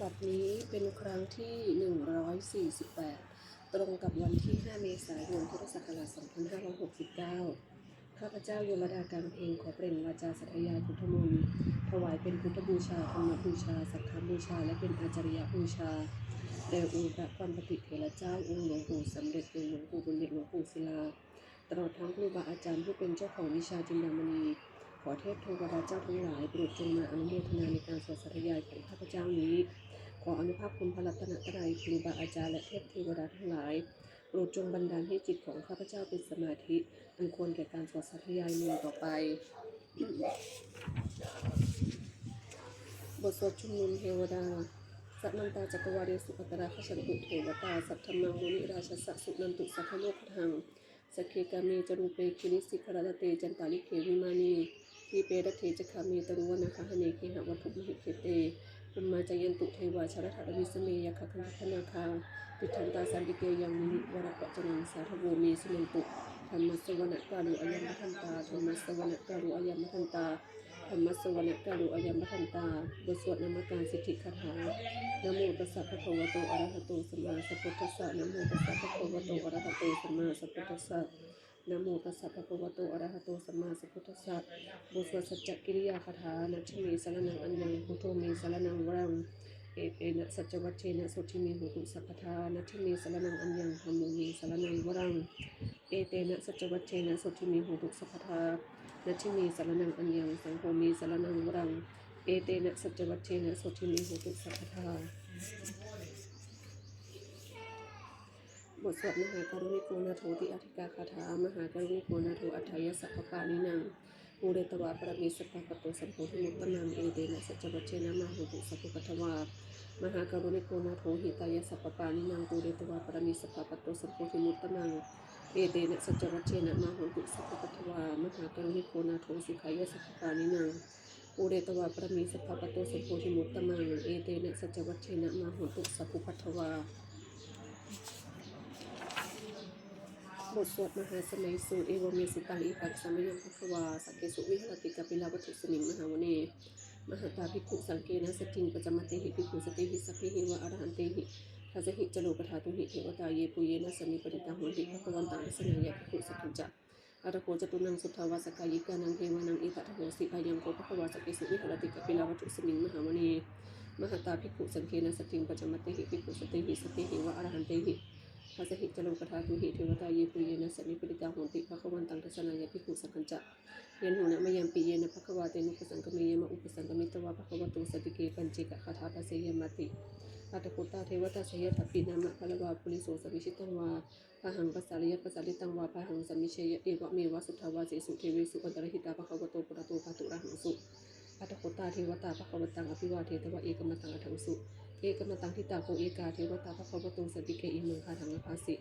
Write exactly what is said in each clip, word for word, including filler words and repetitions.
บัดนี้เป็นครั้งที่ หนึ่งร้อยสี่สิบแปด ตรงกับวันที่ ห้า เมษายน พุทธศักราช สองพันห้าร้อยหกสิบเก้า ข้าพเจ้าโยมดากางเพงขอเปล่งวาจาสาธยายพุทธมนต์ ถวายเป็นพุทธบูชา ธรรมบูชา สังฆบูชา และเป็นอาจาริยบูชา แด่องค์พระความปฏิเถระเจ้า องค์หลวงปู่สำเร็จ องค์หลวงปู่บุญเย็น หลวงปู่ศิลา ตลอดทั้งครูบาอาจารย์ผู้เป็นเจ้าของวิชาจินดามณี ขอเทพเทวดาเจ้าทั้งหลายโปรดจงมาอนุโมทนาในการสวดสาธยายของข้าพเจ้านี้ ขออานุภาพคุณพระรัตนตรัย ครูบาอาจารย์และเทพเทวดาทั้งหลาย โปรดจงบันดาลให้จิตของข้าพเจ้าเป็นสมาธิ อันควรแก่การสวดสาธยายมนต์ต่อไป บทสวดชุมนุมเทวดา Samantā cakkavāḷesu atrāgacchantu devatā, saddhammaṃ munirājassa suṇantu saggamokkhadaṃ. Sagge kāme ca rūpe girisikharataṭe cantalikkhe vimāne, dīpe raṭṭhe ca gāme taruvanagahane gehavatthumhi khette, bhummā cāyantu devā jalathalavisame yakkhagandhabbanāgā, tiṭṭhantā santike yaṃ munivaravacanaṃ sādhavo me suṇantu. Dhammassavanakālo ayambhadantā. Dhammassavanakālo ayambhadantā. Dhammassavanakālo ayambhadantā. บทสวดนมการสิทธิคาถา Namo tassa bhagavato arahato sammāsambuddhassa. Namo tassa bhagavato arahato sammāsambuddhassa. Namo tassa bhagavato arahato sammāsambuddhassa. บทสวดสัจจกิริยาคาถา Natthi me saraṇaṃ aññaṃ, buddho me saraṇaṃ varaṃ, etena saccavajjena sotthi me hotu sabbadā. Natthi me saraṇaṃ aññaṃ, dhammo me saraṇaṃ varaṃ, etena saccavajjena sotthi me hotu sabbadā. Natthi me saraṇaṃ aññaṃ, saṅgho me saraṇaṃ varaṃ, etena saccavajjena sotthi me hotu sabbadā. บทสวดมหาการุณิโกนาโถติอาทิกาคาถา Mahākāruṇiko nātho atthāya sabbapāṇinaṃ, pūretvā pāramī sabbā patto sambodhimuttamaṃ, etena saccavajjena mā hontu sabbupaddavā. Mahākāruṇiko nātho hitāya sabbapāṇinaṃ, pūretvā pāramī sabbā patto sambodhimuttamaṃ, etena saccavajjena mā hontu sabbupaddavā. Mahākāruṇiko nātho sukhāya sabbapāṇinaṃ, pūretvā pāramī sabbā patto sambodhimuttamaṃ, etena saccavajjena mā hontu sabbupaddavā. บทสวดมหาสมัยสูตร Evamme sutaṃ. Ekaṃ samayaṃ bhagavā sakkesu viharati kapilavatthusmiṃ mahāvane mahatā bhikkhusaṅghena saddhiṃ pañcamattehi bhikkhusatehi sabbeheva arahantehi. Dasahi ca lokadhātūhi devatā yebhuyyena sannipatitā honti bhagavantaṃ dassanāya bhikkhusaṅghañca. Atha kho catunnaṃ suddhāvāsakāyikānaṃ devānaṃ etadahosi: Ayaṃ kho bhagavā sakkesu viharati kapilavatthusmiṃ mahāvane mahatā bhikkhusaṅghena saddhiṃ pañcamattehi bhikkhusatehi sabbeheva arahantehi. Dasahi ca lokadhātūhi devatā yebhuyyena sannipatitā honti bhagavantaṃ dassanāya bhikkhusaṅghañca. Yannūna mayampi yena bhagavā tenupasaṅkameyyāma, upasaṅkamitvā bhagavato santike paccekagāthā bhāseyyāmāti. Atha kho tā devatā seyyathāpi nāma balavā puriso sammiñjitaṃ vā bāhaṃ pasāreyya, pasāritaṃ vā bāhaṃ sammiñjeyya, evameva suddhāvāsesu devesu antarahitā bhagavato purato pāturahaṃsu. Atha kho tā devatā bhagavantaṃ abhivādetvā ekamantaṃ aṭṭhaṃsu. Ekamantaṃ ṭhitā kho ekā devatā bhagavato santike imaṃ gāthaṃ abhāsi: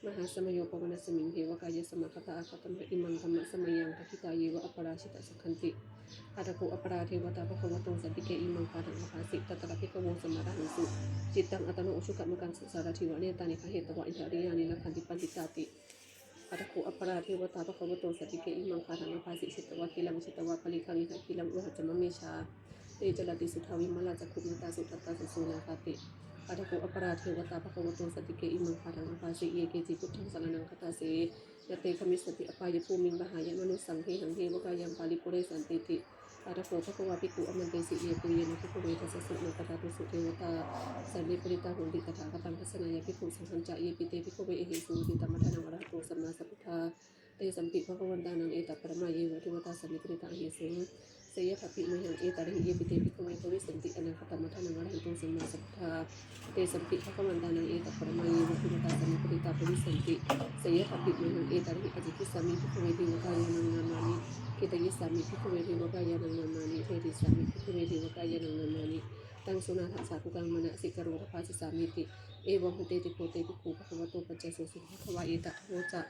Mahāsamayo pavanasmiṃ, devakāyā samāgatā, āgatamha imaṃ dhammasamayaṃ, dakkhitāyeva aparājitasaṅghanti. Atha kho aparā devatā bhagavato santike imaṃ gāthaṃ abhāsi: Tatra bhikkhavo samādahaṃsu, cittaṃ attano ujukamakaṃsu, sārathīva nettāni gahetvā, indriyāni rakkhanti paṇḍitāti. Atha kho aparā devatā bhagavato santike imaṃ gāthaṃ abhāsi: Chetvā khīlaṃ chetvā palīghaṃ, indakhīlaṃ ūhacca manejā, te caranti suddhā vimalā, cakkhumatā sudantā susunāgāti. Atha kho aparā devatā bhagavato santike imaṃ gāthaṃ abhāsi: Ye keci buddhaṃ saraṇaṃ gatāse, na te gamissanti apāyabhūmiṃ, pahāya mānusaṃ dehaṃ, devakāyaṃ paripūressantīti. Atha kho bhagavā bhikkhū āmantesi: Yebhuyyena bhikkhave dasasu lokadhātūsu devatā sannipatitā honti tathāgataṃ dassanāya bhikkhusaṅghañca. Yepi te bhikkhave ahesuṃ atītamaddhānaṃ arahanto sammāsambuddhā, tesampi bhagavantānaṃ etaparamāyeva devatā sannipatitā ahesuṃ, seyyathāpi mayhaṃ etarahi. Yepi te bhikkhave bhavissanti anāgatamaddhānaṃ arahanto sammāsambuddhā, tesampi bhagavantānaṃ etaparamāyeva devatā sannipatitā bhavissanti, seyyathāpi mayhaṃ etarahi. Ācikkhissāmi bhikkhave devakāyānaṃ nāmāni, kittayissāmi bhikkhave devakāyānaṃ nāmāni, desissāmi bhikkhave devakāyānaṃ nāmāni, taṃ suṇātha sādhukaṃ manasikarotha bhāsissāmīti. Evaṃ bhanteti kho te bhikkhū bhagavato paccassosuṃ. Bhagavā etadavoca: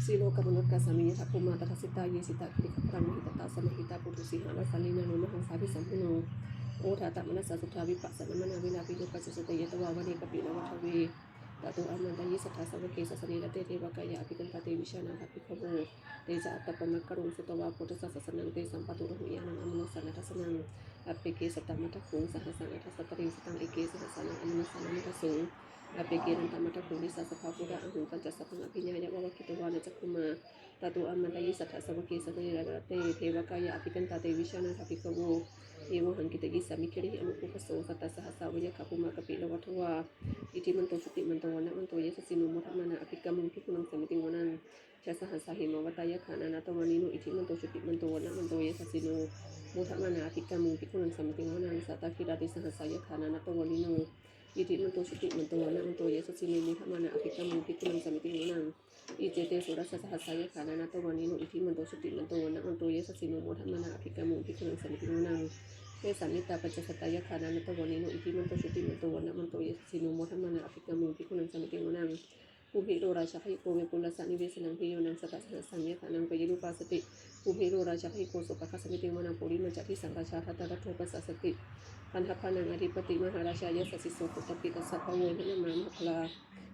Silokamanukassāmi, yattha bhummā tadassitā; ye sitā girigabbharaṃ, pahitattā samāhitā. Puthū sīhāva sallīnā, lomahaṃsābhisambhuno; odātamanasā suddhā, vippasannamanāvilā. Bhiyyo pañcasate ñatvā, vane kāpilavatthave; Tato āmantayi satthā sāvake sāsane rate devakāyā abhikkantā te vijānātha bhikkhavo. Te ca ātappamakaruṃ sutvā buddhassa sāsanaṃ tesampāturahu ñāṇaṃ amanussāna dassanaṃ. Appeke satamaddakkhuṃ sahassaṃ atha sattariṃ sataṃ eke sahassānaṃ amanussānamaddasuṃ. Appekenantamaddakkhuṃ disā sabbā purā ahuṃ tañca sabbaṃ abhiññāya vavakkhitvāna cakkhumā. Tato āmantayi satthā sāvake sāsane rate devakāyā abhikkantā te vijānātha bhikkhavo. Ye vohaṃ kittayissāmi girāhi anupubbaso. Sattasahassā va yakkhā bhummā kāpilavatthavā iddhimanto jutimanto vaṇṇavanto yasassino modamānā abhikkāmuṃ bhikkhūnaṃ samitiṃ vanaṃ. Chasahassā hemavatā yakkhā nānattavaṇṇino iddhimanto jutimanto vaṇṇavanto yasassino modamānā abhikkāmuṃ bhikkhūnaṃ samitiṃ vanaṃ. Sātāgirā tisahassā yakkhā nānattavaṇṇino iddhimanto jutimanto vaṇṇavanto yasassino modamānā abhikkāmuṃ bhikkhūnaṃ samitiṃ vanaṃ. Iccete soḷasasahassā yakkhā nānattavaṇṇino iddhimanto jutimanto vaṇṇavanto yasassino modamānā abhikkāmuṃ bhikkhūnaṃ samitiṃ vanaṃ. Vessāmittā pañcasatā yakkhā nānattavaṇṇino iddhimanto jutimanto vaṇṇavanto yasassino modamānā abhikkāmuṃ bhikkhūnaṃ samitiṃ vanaṃ. Kumbhīro rājagahiko vepullassa nivesanaṃ bhiyyo naṃ satasahassaṃ yakkhānaṃ payirupāsati. Kumbhīro rājagahiko sopāga samitiṃ vanaṃ. Purimañca disaṃ rājā dhataraṭṭho pasāsati. Gandhabbānaṃ ādhipati mahārājā yasassi so. Puttāpi tassa bahavo indanāmā mahabbalā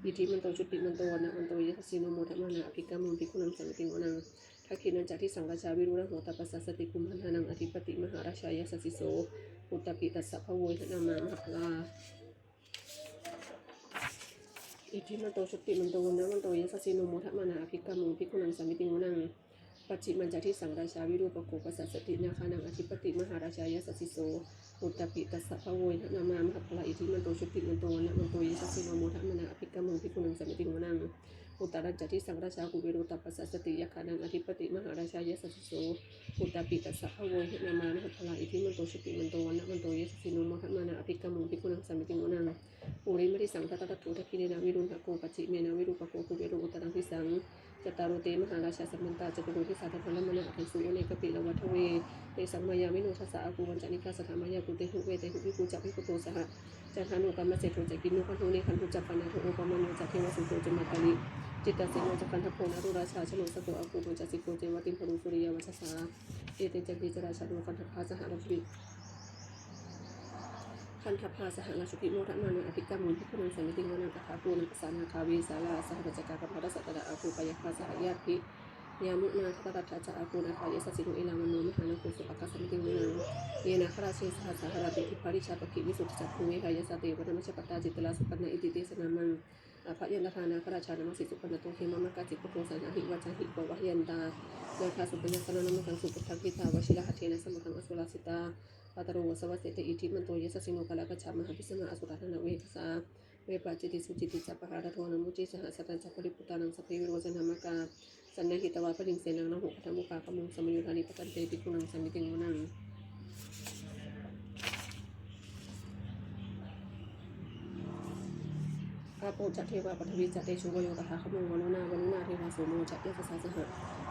iddhimanto jutimanto vaṇṇavanto yasassino modamānā abhikkāmuṃ bhikkhūnaṃ samitiṃ vanaṃ. Dakkhiṇañca disaṃ rājā virūḷho taṃ pasāsati. Kumbhaṇḍānaṃ ādhipati mahārājā yasassi so. Puttāpi tassa bahavo indanāmā mahabbalā iddhimanto jutimanto vaṇṇavanto yasassino modamānā abhikkāmuṃ bhikkhūnaṃ samitiṃ vanaṃ. Pacchimañca disaṃ rājā virūpakkho pasāsati. Nāgānaṃ ādhipati mahārājā yasassi so. Puttāpi tassa bahavo indanāmā mahabbalā iddhimanto jutimanto vaṇṇavanto yasassino modamānā abhikkāmuṃ bhikkhūnaṃ samitiṃ vanaṃ. Uttarañca disaṃ rājā kuvero taṃ pasāsati. Yakkhānaṃ ādhipati mahārājā yasassi so. Puttāpi tassa bahavo indanāmā mahabbalā iddhimanto jutimanto vaṇṇavanto yasassino modamānā abhikkāmuṃ bhikkhūnaṃ samitiṃ vanaṃ. Purimaṃ disaṃ dhataraṭṭho dakkhiṇena virūḷhako pacchimena virūpakkho kuvero uttaraṃ disaṃ. Cattāro te mahārājā samantā caturo disā daddallamānā aṭṭhaṃsu vane kāpilavatthave. Tesaṃ māyāvino dāsā āgū vañcanikā saṭhā māyā kuṭeṇḍu veṭeṇḍu viṭū ca viṭuṭo saha candano kāmaseṭṭho ca kinnughaṇḍu nighaṇḍu ca panādo opamañño ca devasūto ca mātali. Cittaseno ca gandhabbo naḷorājā janosabho āgū pañcasikho ceva timbarū suriyavacchasā. Ete caññe ca rājāno gandhabbā saha rājubhi gandhabbā saha rājubhi modamānā abhikkāmuṃ bhikkhūnaṃ samitiṃ vanaṃ. Athāgū nābhasā nāgā vesālā saha tacchakā kambalassatarā āgū pāyāgā saha ñātibhi. Yāmunā dhataraṭṭhā ca āgū nāgā yasassino erāvaṇo mahānāgo sopāga samitiṃ vanaṃ. Ye nāgarāje sahasā haranti dibbā dijā pakkhi visuddhacakkhū vehāyasā te vanamajjhapattā citrā supaṇṇā iti tesa nāmaṃ. Abhayantadā nāgarājānamāsi supaṇṇato khemamakāsi buddho saṇhāhi vācāhi upavhayantā. Nāgā supaṇṇā saraṇamakaṃsu buddhaṃ jitā vajirahatthena samuddaṃ asurā sitā. Bhātaro vāsavassete iddhimanto yasassino kālakañjā mahābhismā asurā dānaveghasā. Vepacitti sucitti ca pahārādo namucī saha satañca baliputtānaṃ sabbe verocanāmakā. Sannayhitvā baliṃ senaṃ rāhubhaddamupāgamuṃ samayodāni bhaddante bhikkhūnaṃ samitiṃ vanaṃ. Āpo ca devā paṭhavī ca tejo vāyo tadāgamuṃ varuṇā vāruṇā devā somo ca yasasā saha.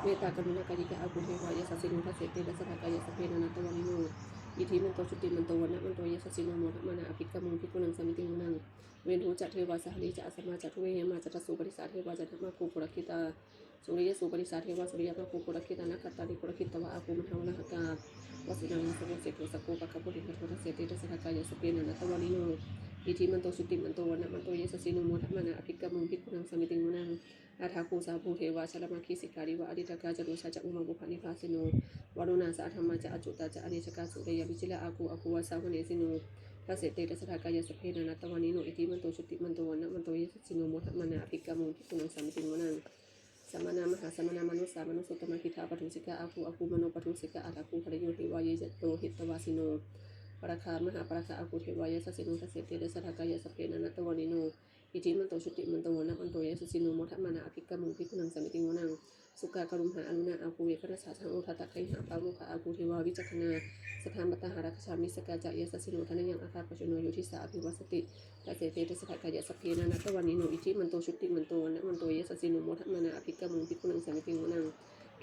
Mettākaruṇākāyikā āgū devā yasassino dasete dasadhā kāyā sabbe nānattavaṇṇino. Iddhimanto jutimanto vaṇṇavanto yasassino modamānā abhikkāmuṃ bhikkhūnaṃ samitiṃ vanaṃ. Veṇḍū ca devā sahalī ca asamā ca duve yamā ca tassa parisā devā candamāgū purakkhitā. Suriyassūpanisā devā suriyamāgū purakkhitā nakkhattāni purakkhitvā āgū mandavalāhakā. Vasūnaṃ vāsavo seṭṭho sakkopāga purindado dasete dasadhā kāyā sabbe nānattavaṇṇino. Iddhimanto jutimanto vaṇṇavanto yasassino modamānā abhikkāmuṃ bhikkhūnaṃ samitiṃ vanaṃ. Athāgū sahabhū devā jalamaggisikhāriva ariṭṭhakā ca rojā ca ummāpupphanibhāsino. Varuṇā sahadhammā ca accutā ca anejakā sūleyyarucirā āgū āgū vāsavanesino. Dasete dasadhā kāyā sabbe nānattavaṇṇino iddhimanto jutimanto vaṇṇavanto yasassino modamānā abhikkāmuṃ bhikkhūnaṃ samitiṃ vanaṃ. Samānā mahāsamānā mānusā mānusuttamā khiḍḍāpadūsikā āgū āgū manopadūsikā athāgū harayo devā ye ca lohitavāsino. Pāragā mahāpāragā āgū devā yasassino dasete dasadhā kāyā sabbe nānattavaṇṇino. Iddhimanto jutimanto vaṇṇavanto yasassino modamānā abhikkāmuṃ bhikkhūnaṃ samitiṃ vanaṃ. Sukkā karumhā aruṇā āgū veghanasā saha odātagayhā pāmokkhā āgū devā vicakkhaṇā. Sadāmattā hāragajā missakā ca yasassino thanayaṃ āgā pajjunno yo disā abhivassati. Dasete dasadhā kāyā sabbe nānattavaṇṇino iddhimanto jutimanto vaṇṇavanto yasassino modamānā abhikkāmuṃ bhikkhūnaṃ samitiṃ vanaṃ.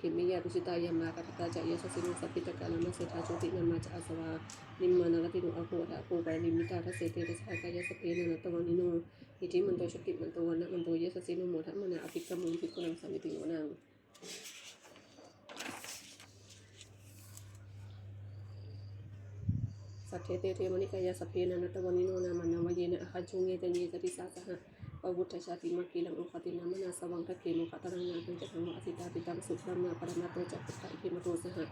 Khemiyā tusitā yāmā kaṭṭhakā ca yasassino lambitakā lāmaseṭṭhā jotināmā ca āsavā. Nimmānaratino āgū athāgū paranimmitā dasete dasadhā kāyā sabbe nānattavaṇṇino. Iddhimanto jutimanto vaṇṇavanto yasassino modamānā abhikkāmuṃ bhikkhūnaṃ samitiṃ vanaṃ. Saṭṭhete devanikāyā sabbe nānattavaṇṇino nāmanvayena āgañchuṃ ye caññe sadisā saha. pavutthajātimakhīlaṃ oghatiṇṇamanāsavaṃ. Dakkhemoghataraṃ nāgaṃ candaṃva asitātitaṃ, subrahmā paramatto ca puttā iddhimato saha.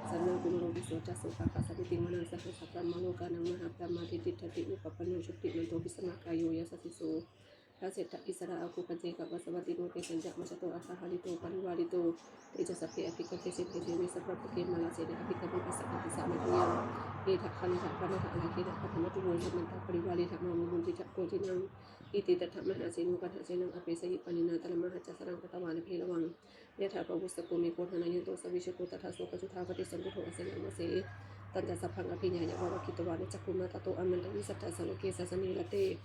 Sanaṅkumāro tisso ca sopāga sāmīciṃ vanaṃ sahassabrahmalokānaṃ. Mahābrahmābhitiṭṭhati upapanno jutimanto bhismākāyo yasassi so. Dasettha issarā āgū paccekavasavattino, tesañca majjhato āga hārito parivārito. Te ca sabbe abhikkante sinde deve sabrahmake, mārasenā abhikkāmuṃ assa kaṃ assa mandiyaṃ. Etha gaṇhatha bandhatha rāgena bandhamatthu vo, samantā parivāretha mā vo muñcittha koci naṃ. Iti tattha mahāseno kaṇhasenaṃ apesayi pāṇinā talamāhacca saraṃ katvāna bheravaṃ. Yathā pāvussako megho thanayanto savijjuko, tadā so paccudāvatti saṅkuddho asayaṃvase. Tañca sabbaṃ abhiññāya vavakkhitvāna cakkhumā, tato āmantayi satthā sāvake sāsane rate.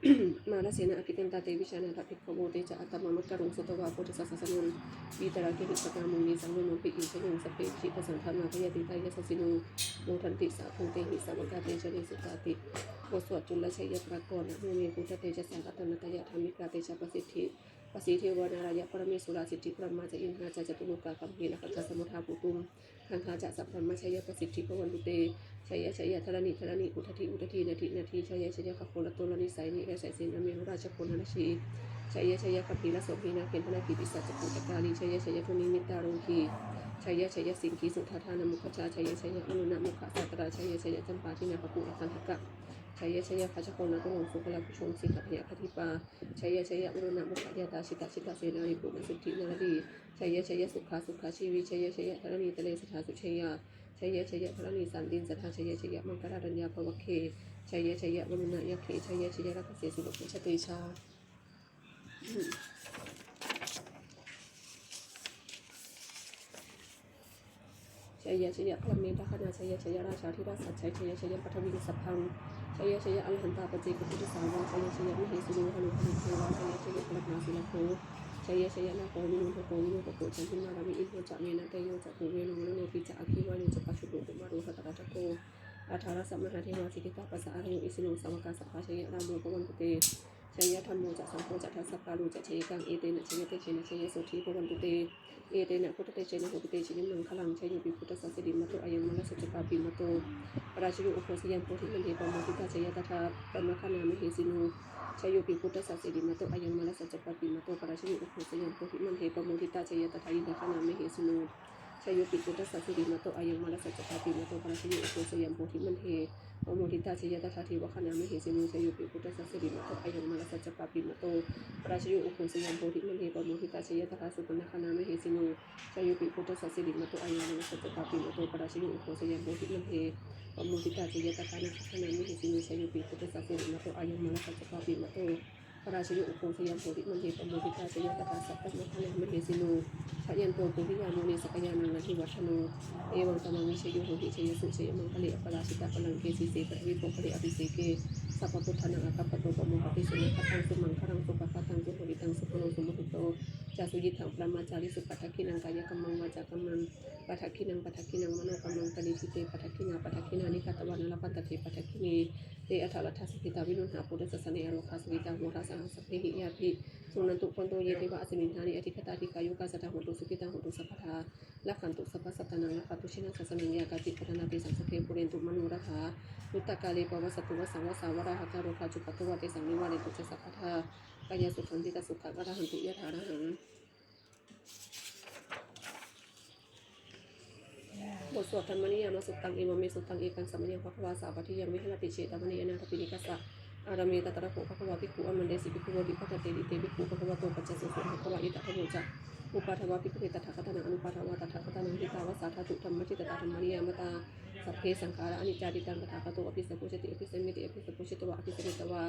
Mārasenā abhikkantā te vijānātha bhikkhavo. Te ca ātappamakaruṃ sutvā buddhassa sāsanaṃ, vītarāgehi pakkāmuṃ nesaṃ vimokkhiṃ bhayū. Sabbe vijitasaṅgāmā bhayātītā yasassino, modanti saha bhūtehi sāvakā te janesutāti. บทสวดจุลชัยปกรณ์ Namo me buddhatejasā ratanattayadhammikā, tejapasiddhi pasiddhivā nārāyaparamesurā, siddhibrahmā ca indā ca catulokā gambhīrakkhakā, samuddā bhūtuṃ gaṅgā ca sabrahmajayapasiddhi bhavantu te. Jaya jaya dharaṇi dharaṇī udadhi udadhī nadi nadī, jaya jaya gaganatalanisaya nirayasayasena merurājabalanarajī, jaya jaya gambhīrasombhī nāgendanāgī pisācabhūtakālī, jaya jaya dunnimittarogī, jaya jaya siṅgīsudādānamukhajā, jaya jaya varuṇamukhasātrā, jaya jaya campādināgakulagandhakā, jaya jaya gajagannaturaṅga sukarabhujaṅga sīhabyagghadīpā, jaya jaya varuṇamukhayātrā jita jita senārī puna siddhi naradī, jaya jaya sukhā sukhā jīvī, jaya jaya dharaṇītale sadā sujayā, jaya jaya dharaṇī santin sadā, jaya jaya maṅkararājaññā bhavagge, jaya jaya varuṇayakkhe, jaya jaya rakkhase surabhujatejā. Jaya jaya brahmendagaṇā, jaya jaya rājādhirāja sājjaya, jaya jaya paṭhaviṃ sabbaṃ, jaya jaya arahantā paccekabuddhasāvaṃ, jaya jaya mahesino hano hano devā, jaya jaya brahmā surakkho, jaya jaya nāgo viruḷhako virūpakkho candimā ravi, indo ca venateyyo ca kuvero varuṇopi ca, aggi vāyo ca pājuṇho kumāro dhataraṭṭhako, aṭṭhārasa mahādevā siddhitāpasa-ādayo, isino sāvakā sabbe jaya rāmo bhavantu te. Jaya dhammo ca saṅgho ca dasapālo ca jayakaṃ, etena jayatejena jayasotthī bhavantu te. Etena buddhatejena hotu te jayamaṅgalaṃ. Jayopi buddhassa sirīmato ayaṃ mārassa ca pāpimato parājayo, ugghosayaṃ bodhimaṇḍe pamoditā jaya tadā brahmagaṇā mahesino. Jayopi buddhassa sirīmato ayaṃ mārassa ca pāpimato parājayo, ugghosayaṃ bodhimaṇḍe pamoditā jaya tadā indagaṇā mahesino. Jayopi buddhassa sirīmato ayaṃ mārassa ca pāpimato parājayo, ugghosayaṃ bodhimaṇḍe pamoditā jaya tadā devagaṇā mahesino. Jayopi buddhassa sirīmato ayaṃ mārassa ca pāpimato parājayo, ugghosayaṃ bodhimaṇḍe pamoditā jaya tadā supaṇṇagaṇā mahesino. Jayopi buddhassa sirīmato ayaṃ mārassa ca pāpimato parājayo, ugghosayaṃ bodhimaṇḍe pamoditā jaya tadā nāgagaṇā mahesino. Jayopi buddhassa sirīmato ayaṃ mārassa ca pāpimato parājayo, ugghosayaṃ bodhimaṇḍe pamoditā jaya tadā sabrahmagaṇā mahesino. Jayanto bodhiyā mūle sakyānaṃ nandivaḍḍhano, evaṃ tvaṃ vijayo hohi jayassu jayamaṅgale, aparājitapallaṅke sīse paṭhavipokkhare abhiseke sabbabuddhānaṃ aggappatto pamodati. Sunakkhattaṃ sumaṅgalaṃ supabhātaṃ suhuṭṭhitaṃ sukhaṇo sumuhutto ca suyiṭṭhaṃ brahmacārisu, padakkhiṇaṃ kāyakammaṃ vācākammaṃ padakkhiṇaṃ padakkhiṇaṃ manokammaṃ paṇidhī te padakkhiṇā, padakkhiṇāni katvāna labhantatthe padakkhiṇe. Te atthaladdhā sukhitā viruḷhā buddhasāsane, arogā sukhitā hotha saha sabbehi ñātibhi. Suṇantu bhonto ye devā asmiṃ ṭhāne adhigatā, dīghāyukā sadā hontu sukhitā hontu sabbadā. Rakkhantu sabbasattānaṃ rakkhantu jinasāsanaṃ, yā kāci patthanā tesaṃ sagge pūrentu manorathā. Yuttakāle pavassantu vassaṃ vassā valāhakā, rogā cupaddavā tesaṃ nivārentu ca sabbadā. Kāyāsukhaṃ cittisukhaṃ arahantu yathārahaṃ. บทสวดธรรมนิยามสุตตัง Evaṃ me sutaṃ. Ekaṃ samayaṃ bhagavā sāvatthiyaṃ viharati jetavane anāthapiṇḍikassa ārāme. Tatra kho bhagavā bhikkhū āmantesi bhikkhūhoti. Bhadanteti te bhikkhū bhagavato paccassosuṃ. Bhagavā etadavoca. Uppādā vā bhikkhave tathāgatānaṃ anuppādā vā tathāgatānaṃ, ṭhitā va sā dhātu dhammaṭṭhitatā dhammaniyāmatā. Sabbe saṅkhārā aniccāti. Taṃ tathāgato abhisambujjhati abhisameti. Abhisambujjhitvā abhisametvā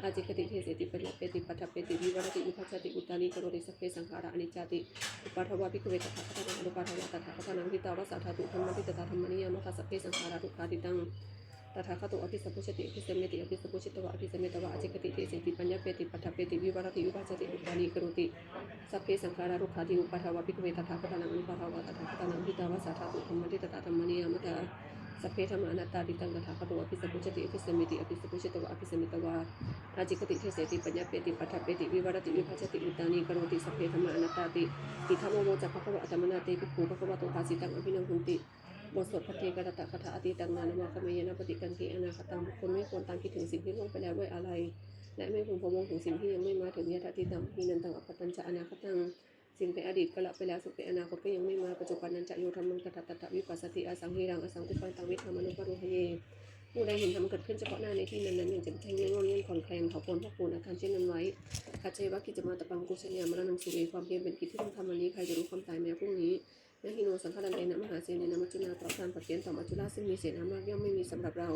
ācikkhati deseti paññapeti paṭṭhapeti vivarati vibhajati uttānīkaroti. Sabbe saṅkhārā aniccāti. Uppādā vā bhikkhave tathāgatānaṃ anuppādā vā tathāgatānaṃ, ṭhitā va sā dhātu dhammaṭṭhitatā dhammaniyāmatā. Sabbe saṅkhārā dukkhāti. Taṃ tathāgato abhisambujjhati abhisameti. Abhisambujjhitvā abhisametvā ācikkhati deseti paññapeti paṭṭhapeti vivarati vibhajati uttānīkaroti. Sabbe saṅkhārā dukkhāti. Uppādā vā bhikkhave tathāgatānaṃ anuppādā vā tathāgatānaṃ, ṭhitā va sā dhātu dhammaṭṭhitatā dhammaniyāmatā. Sabbe dhammā anattāti. Taṃ tathāgato abhisambujjhati abhisameti. Abhisambujjhitvā abhisametvā ācikkhati deseti paññapeti paṭṭhapeti vivarati vibhajati uttānīkaroti. Sabbe dhammā anattāti. Idamavoca bhagavā. Attamanā te bhikkhū bhagavato bhāsitaṃ abhinandunti. บทสวดภัทเทกรัตตคาถา Atītaṃ nānvāgameyya nappaṭikaṅkhe anāgataṃ. บุคคลไม่ควรตามคิดถึงสิ่งที่ล่วงไปแล้วด้วยอาลัย และไม่พึงพะวงถึงสิ่งที่ยังไม่มาถึง Yadatītaṃ ahīnantaṃ appattañca anāgataṃ. สิ่งในอดีตก็ละไปแล้ว สิ่งในอนาคตก็ยังไม่มา Paccuppannañca yo dhammaṃ tattha tattha vipassati, asaṃhiraṃ asaṅkuppaṃ taṃ viddhā manubrūhaye. ผู้ใดเห็นธรรมเกิดขึ้นเฉพาะหน้าในที่นั้นๆ อย่างแจ่มแจ้ง ไม่ง่อนแง่นคลอนแคลน เขาควรพอกพูนอาการเช่นนั้นไว้ Ajjeva kiccamātappaṃ kussajāya maraṇaṃ suve. ความเพียรเป็นกิจที่ต้องทำวันนี้ ใครจะรู้ความตายแม้พรุ่งนี้ Na hi no saṅgarantena mahāsenena maccunā. เพราะการผัดเพี้ยนต่อมัจจุราชซึ่งมีเสนามาก ย่อมไม่มีสำหรับเรา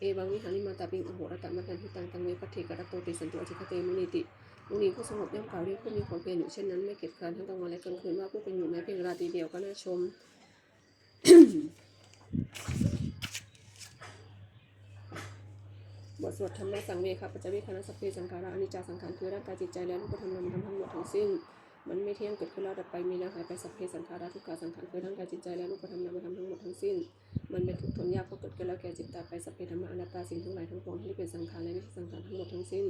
Evaṃ vihārimātāpiṃ ahorattamatanditaṃ, taṃ ve bhaddekarattoti santo ācikkhate munīti. มุนีผู้สงบย่อมกล่าวเรียกผู้มีความเพียรอยู่เช่นนั้น ไม่เกียจคร้านทั้งกลางวันและกลางคืน ว่าผู้เป็นอยู่แม้เพียงราตรีเดียวก็น่าชม บทสวด Dhammasaṃvegapaccavekkhaṇa. Sabbe saṅkhārā aniccā. สังขารคือร่างกายจิตใจและรูปธรรมนามธรรมทั้งหมดทั้งสิ้น มันไม่เที่ยง เกิดขึ้นแล้วดับไป มีแล้วหายไป Sabbe saṅkhārā dukkhā. สังขารคือร่างกายจิตใจและรูปธรรมนามธรรมทั้งหมดทั้งสิ้น มันเป็นทุกข์ทนยาก เพราะเกิดขึ้นแล้วแก่เจ็บตายไป Sabbe dhammā anattā. สิ่งทั้งหลายทั้งปวงที่ไม่เป็นสังขารและไม่ใช่สังขารทั้งหมดทั้งสิ้น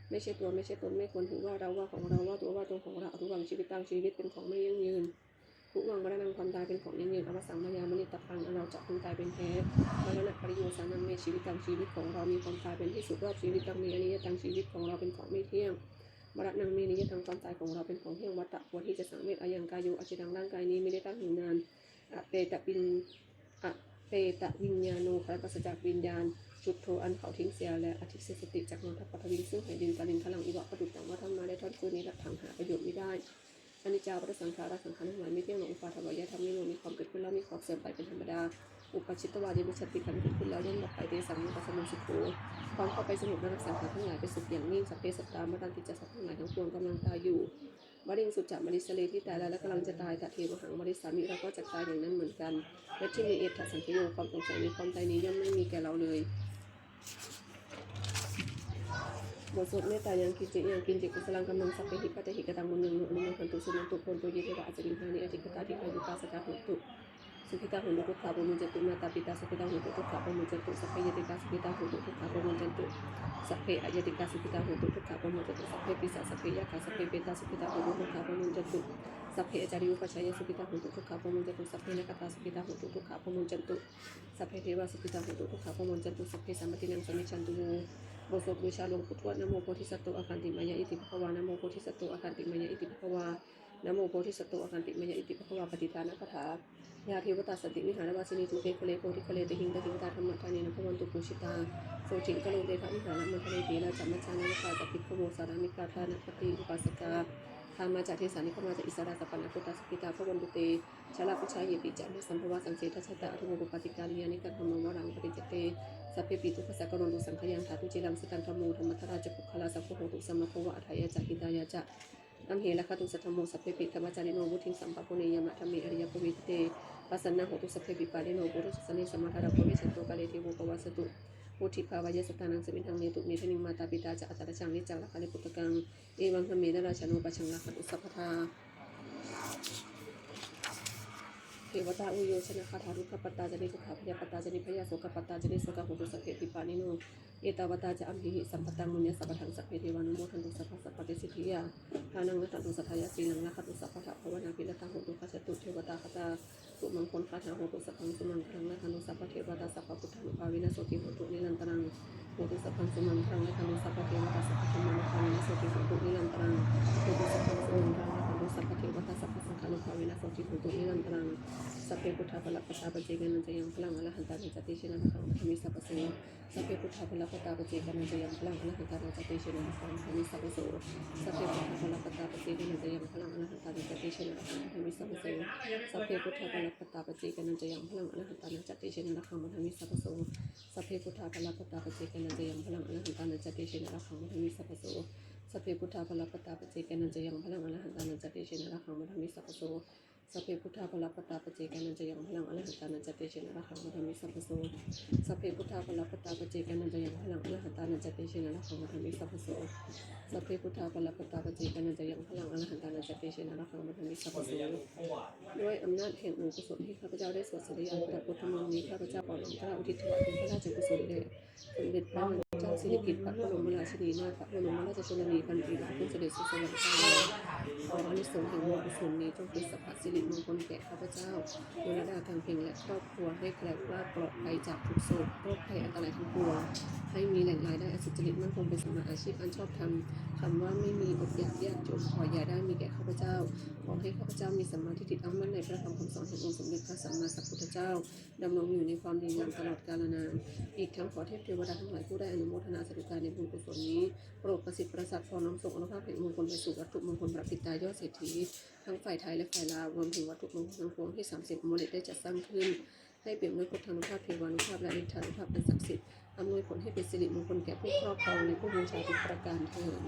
ไม่ใช่ตัว ไม่ใช่ตน ไม่ควรถือว่าเรา ว่าของเรา ว่าตัว ว่าตนของเรา Addhuvaṃ jīvitaṃ. ชีวิตเป็นของไม่ยั่งยืน Dhuvaṃ maraṇaṃ. ความตายเป็นของยั่งยืน Avassaṃ mayā maritabbaṃ. อันเราจะพึงตายเป็นแท้ Maraṇapariyosānaṃ me jīvitaṃ. ชีวิตของเรามีความตายเป็นที่สุดรอบ Jīvitaṃ me aniyataṃ. ชีวิตของเราเป็นของไม่เที่ยง Maraṇaṃ me niyataṃ. ความตายของเราเป็นของเที่ยง Vata ควรที่จะสังเวช Ayaṃ kāyo. อันนี้ ร่างกายนี้ Miridaṃ อยู่นาน Apetaviñ apetaviññāṇo. ครั้นปราศจากวิญญาณ Chuḍḍho. อันเขาทิ้งเสียแล้ว Adhisessati. จักนอนทับ Paṭhaviṃ. ซึ่งแผ่นดิน Kaliṅgaraṃ iva. ประดุจดังว่าท่อนไม้และท่อนฟืน Niratthaṃ. หาประโยชน์มิได้ Aniccā vata saṅkhārā. สังขารทั้งหลายไม่เที่ยงหนอ Uppādavayadhammino. มีความเกิดขึ้นแล้วมีความเสื่อมไปเป็นธรรมดา Uppajjitvā nirujjhanti. ครั้นเกิดขึ้นแล้วย่อมดับไป Tesaṃ vūpasamo sukho. ความเข้าไปสงบระงับสังขารทั้งหลายเป็นสุขอย่างยิ่ง Sabbe sattā maranti ca. สัตว์ทั้งหลายทั้งปวงกำลังตายอยู่ Mariṃsu ca marissare. ที่ตายแล้วและกำลังจะตาย Tathevāhaṃ marissāmi. เราก็จะตายอย่างนั้นเหมือนกัน Natthi me ettha saṃsayo. ความสงสัยในความตายนี้ย่อมไม่มีแก่เราเลย บทสวดเมตตายังกิญจิ Yaṃ kiñci kusalaṃ kammaṃ sabbehi katehi kataṃ puññaṃ no anumodantu suṇantu bhonto ye devā asmiṃ ṭhāne adhigatā dīghāyukā sadā hontu sukhitā hontu dukkhā pamuñcantu. Mātā pitā sukhitā hontu dukkhā pamuñcantu. Sabbe ñātikā sukhitā hontu dukkhā pamuñcantu. Sabbe aññātikā sukhitā hontu dukkhā pamuñcantu. Sabbe pisā sabbe yakkhā sabbe petā sukhitā hontu dukkhā pamuñcantu. Sabbe ācariyupajjhāyā sukhitā hontu dukkhā pamuñcantu. Sabbe nakkhattā sukhitā hontu dukkhā pamuñcantu. Sabbe devā sukhitā hontu dukkhā pamuñcantu. Sabbe sampattīnaṃ samijjhantu vo. บทสวดบูชาหลวงปู่ทวด Namo bodhisatto āgantimāya iti bhagavā. Namo bodhisatto āgantimāya iti bhagavā. Namo bodhisatto āgantimāya iti bhagavā. Pattidānagāthā. Yā devatā santi vihāravāsinī, thūpe ghare bodhighare tahiṃ tahiṃ, tā dhammadānena bhavantu pūjitā, sotthiṃ karontedha vihāramaṇḍale. Therā ca majjhā navakā ca bhikkhavo, sārāmikā dānapatī upāsakā, gāmā ca desā nigamā ca issarā, sappāṇabhūtā sukhitā bhavantu te. Jalābujā yepi ca aṇḍasambhavā, saṃsedajātā athavopapātikā, niyyānikaṃ dhammavaraṃ paṭicca te, sabbepi dukkhassa karontu saṅkhayaṃ. Ṭhātu ciraṃ sataṃ dhammo, dhammaddharā ca puggalā, saṅgho hotu samaggo va, atthāya ca hitāya ca. Amhe rakkhatu saddhammo, sabbepi dhammacārino, vuḍḍhiṃ sampāpuṇeyyāma, dhamme ariyappavedite. Pasannā hontu sabbepi, pāṇino buddhasāsane, samādāraṃ pavecchanto, kāle devo pavassatu. Vuḍḍhibhāvāya sattānaṃ, samiddhaṃ netu medaniṃ, mātā pitā ca atrajaṃ, niccaṃ rakkhanti puttakaṃ, evaṃ dhammena rājāno, pajaṃ rakkhantu sabbadā. Devatāuyyojanagāthā. Dukkhappattā ca niddukkhā, bhayappattā ca nibbhayā, sokappattā ca nissokā, hontu sabbepi pāṇino. Ettāvatā ca amhehi, sambhataṃ puññasampadaṃ, sabbe devānumodantu, sabbasampattisiddhiyā. Dānaṃ dadantu saddhāya, sīlaṃ rakkhantu sabbadā, bhāvanābhiratā hontu, gacchantu devatāgatā. Sumaṅgalagāthā. Hotu sabbaṃ sumaṅgalaṃ, rakkhantu sabbadevatā, sabbabuddhānubhāvena, sotthī hontu nirantaraṃ. Hotu sabbaṃ sumaṅgalaṃ, rakkhantu sabbadevatā, sabbadhammānubhāvena, sotthī hontu nirantaraṃ. Hotu sabbaṃ sumaṅgalaṃ, rakkhantu sabbadevatā, sabbasaṅghānubhāvena, sotthī hontu nirantaraṃ. Sabbe buddhā balappattā, paccekānañca yaṃ balaṃ, arahantānañca tejena, rakkhaṃ bandhāmi sabbaso. Sabbe buddhā balappattā, paccekānañca yaṃ balaṃ, arahantānañca tejena, rakkhaṃ bandhāmi sabbaso. Sabbe buddhā balappattā, paccekānañca yaṃ balaṃ, arahantānañca tejena, rakkhaṃ bandhāmi sabbaso. Sabbe buddhā balappattā, paccekānañca yaṃ balaṃ, arahantānañca tejena, rakkhaṃ bandhāmi sabbaso. Sabbe buddhā balappattā, paccekānañca yaṃ balaṃ, arahantānañca tejena, rakkhaṃ bandhāmi sabbaso. Sabbe buddhā balappattā, paccekānañca yaṃ balaṃ, arahantānañca tejena, rakkhaṃ bandhāmi sabbaso. Sabbe buddhā balappattā, paccekānañca yaṃ balaṃ, arahantānañca tejena, rakkhaṃ bandhāmi sabbaso. Sabbe buddhā balappattā, paccekānañca yaṃ balaṃ, arahantānañca tejena, rakkhaṃ bandhāmi sabbaso. Sabbe buddhā balappattā, paccekānañca yaṃ balaṃ, arahantānañca tejena, rakkhaṃ bandhāmi sabbaso. ด้วยอำนาจแห่งบุญกุศลที่ข้าพเจ้าได้สวดสาธยายพระพุทธมนต์นี้ ข้าพเจ้าขอน้อมเกล้าอุทิศถวายเป็นพระราชกุศลแด่ สมเด็จพระนางเจ้าสิริกิติ์ พระบรมราชินีนาถ พระบรมราชชนนีพันปีหลวง ผู้เสด็จสู่สวรรคาลัย ขออานิสงส์แห่งบุญกุศลนี้จงเป็นสัพพะสิริ มงคลแก่ข้าพเจ้า วรดา กังเพ็ง และครอบครัว ให้แคล้วคลาดปลอดภัยจากทุกโศกโรคภัยอันตรายทั้งปวง ให้มีแหล่งรายได้อันสุจริตมั่นคงเป็นสัมมาอาชีพอันชอบธรรม คำว่าไม่มีอดอยากยากจนขออย่าได้มีแก่ข้าพเจ้า ขอให้ข้าพเจ้ามีสัมมาทิฏฐิตั้งมั่นในพระธรรมคำสอนแห่งองค์สมเด็จพระสัมมาสัมพุทธเจ้า ดำรงอยู่ในความดีงามตลอดกาลนาน อีกทั้งขอเทพเทวดาทั้งหลายผู้ได้อนุโมทนาสาธุการในบุญกุศลนี้ โปรดประสิทธิ์ประสาทพรน้อมส่งอานุภาพแห่งมงคลไปสู่วัตถุมงคลพระปิดตายอดเศรษฐี ทั้งฝ่ายไทยและฝ่ายลาว รวมถึงวัตถุมงคลทั้งปวงที่สามสิบอมฤตได้จัดสร้างขึ้น ให้เปี่ยมด้วยพุทธานุภาพ เทวานุภาพ และฤทธานุภาพอันศักดิ์สิทธิ์ อำนวยผลให้เป็นสิริมงคลแก่ผู้ครอบครองและผู้บูชาทุกประการเทอญ